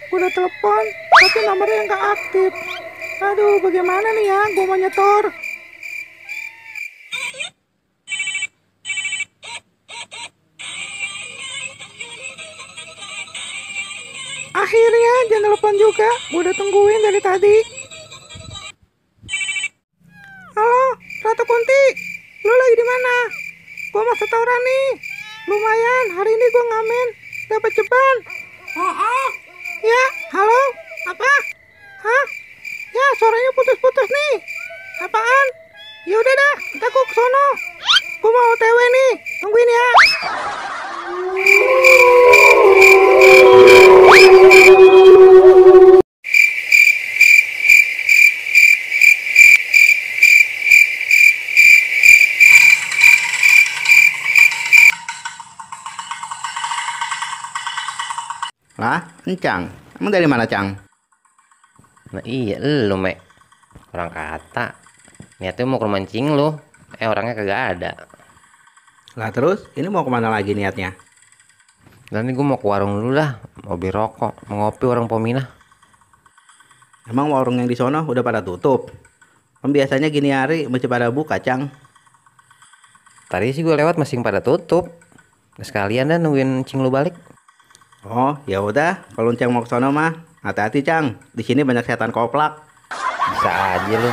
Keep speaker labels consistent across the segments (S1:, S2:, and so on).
S1: Udah telepon, tapi nomornya nggak aktif. Aduh, bagaimana nih ya? Gue mau nyetor. Akhirnya dia telepon juga. Gue udah tungguin dari tadi. Halo, Ratu Kunti. Lu lagi di mana? Gue mau setoran nih. Lumayan, hari ini gue ngamen. Dapat ceban. Oh. Ya, halo? Apa? Hah? Ya, suaranya putus-putus nih. Apaan? Ya udah dah, ntar gue kesono. Gue mau OTW nih. Tungguin ya.
S2: Lah, Encang. Emang dari mana, Cang?
S3: Nah iya lu, Mek. Orang kata niatnya mau ke rumah Cing lu. Orangnya kagak ada.
S2: Lah terus, ini mau kemana lagi niatnya?
S3: Dan ini gue mau ke warung dulu dah. Mau beli rokok, mau ngopi warung Pominah.
S2: Emang warung yang di sono udah pada tutup? Kan biasanya gini hari masih pada buka, Cang.
S3: Tadi sih gue lewat masih pada tutup. Sekalian dah nungguin Cing lu balik.
S2: Oh, ya udah. Kalau Cang mau ke sono mah, hati-hati, Cang. Di sini banyak setan koplak.
S3: Bisa aja lu.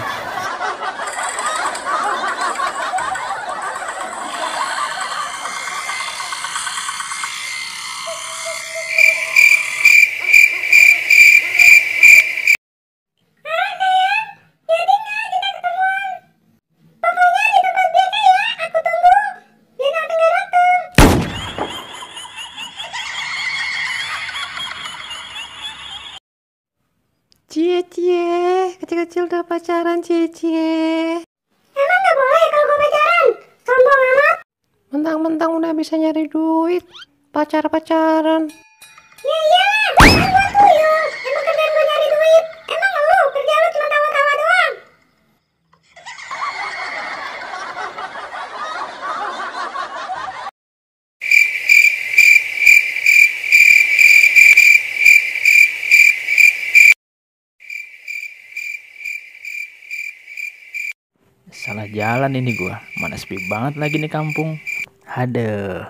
S3: Cie, kecil-kecil udah pacaran, cie.
S4: Emang gak boleh kalau gue pacaran? Sombong amat.
S3: Mentang-mentang udah bisa nyari duit, pacaran.
S4: Ya iyalah, kan gue tuyul. Emang kerjaan gue nyari duit. Emang lu, kerja lu cuma tawa-tawa doang.
S1: Salah jalan ini gua. Mana sepi banget lagi nih kampung. Aduh.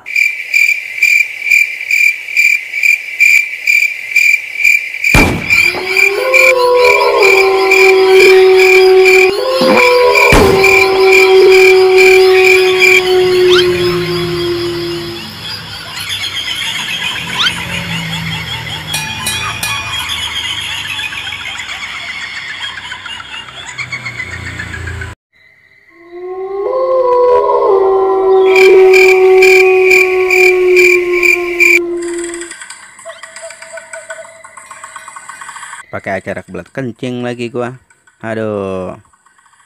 S2: pakai acara kebelet kencing lagi gua. Aduh.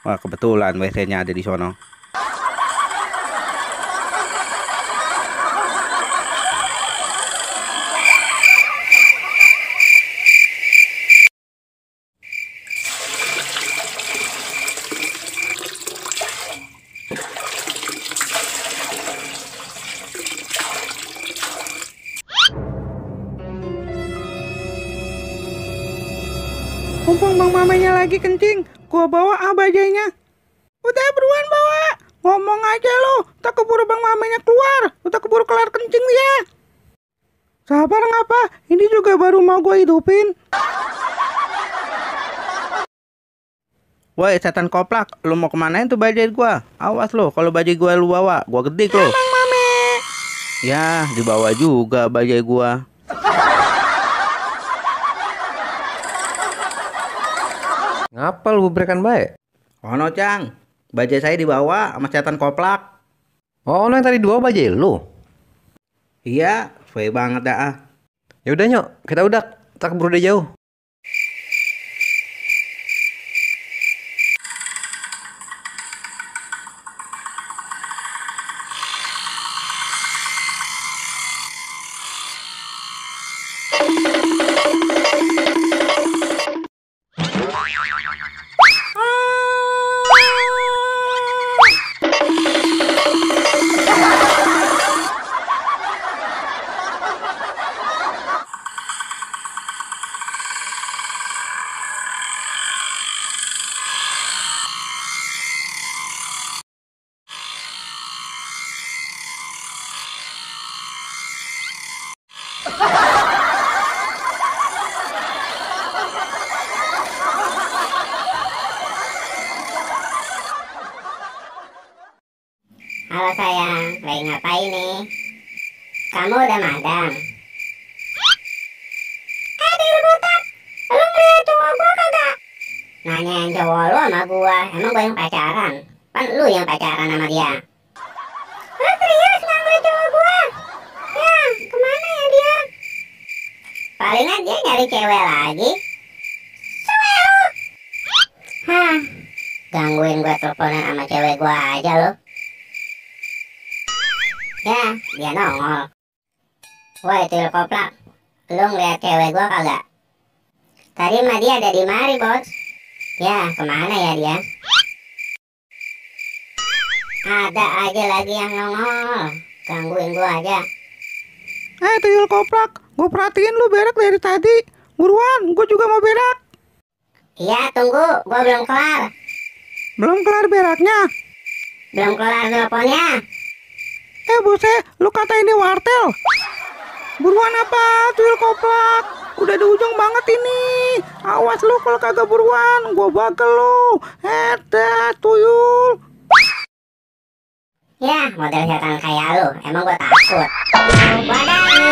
S2: Wah, kebetulan WC-nya ada di sono.
S1: Mumpung bang mamanya lagi kencing, gua bawa bajainya. Udah buruan bawa. Ngomong aja lo, tak keburu bang mamanya keluar. Udah keburu kelar kencing dia. Sabar ngapa? Ini juga baru mau gua hidupin.
S2: Woi, setan koplak, lu mau kemanain tuh bajai gua? Awas lo, kalau bajai gua lu bawa, gua gedik lo.
S1: Bang mame.
S2: Ya, dibawa juga bajai gua.
S3: Ngapa lu berikan baik?
S2: Ono, Cang. Bajai saya dibawa sama setan koplak.
S3: Oh, yang tadi dua bajai lu.
S2: Iya, sesuai banget dah.
S3: Ya udah nyok, kita udah tak keburu dia jauh.
S4: Halo sayang, lagi ngapain nih? Kamu udah madang? Adil botak, lu ngeliat cowok gua kagak? Nanyain cowok lu sama gua, emang gua yang pacaran? Kan lu yang pacaran sama dia. Lu serius nggak ngeliat cowok gua? Ya, kemana ya dia? Palingan dia nyari cewek lagi. Cewek lu? Hah, gangguin gua teleponan sama cewek gua aja lo. Ya, dia nongol. Woi, tuyul koplak, lu ngeliat cewek gua kagak? Tadi mah dia ada di mari, bos. Ya, kemana ya dia? Ada aja lagi yang nongol, gangguin gua aja.
S1: Tuyul koplak, gua perhatiin lu berak dari tadi. Buruan, gua juga mau berak.
S4: Iya, tunggu, gua belum kelar.
S1: Belum kelar beraknya.
S4: Belum kelar teleponnya.
S1: Buset, lu katain dia wartel. Buruan apa, tuyul koplak? Udah di ujung banget ini. Awas lu kalau kagak buruan, gua bagel lu. Dah, tuyul.
S4: Ya, model setan kayak lu, emang gua takut. Wadah.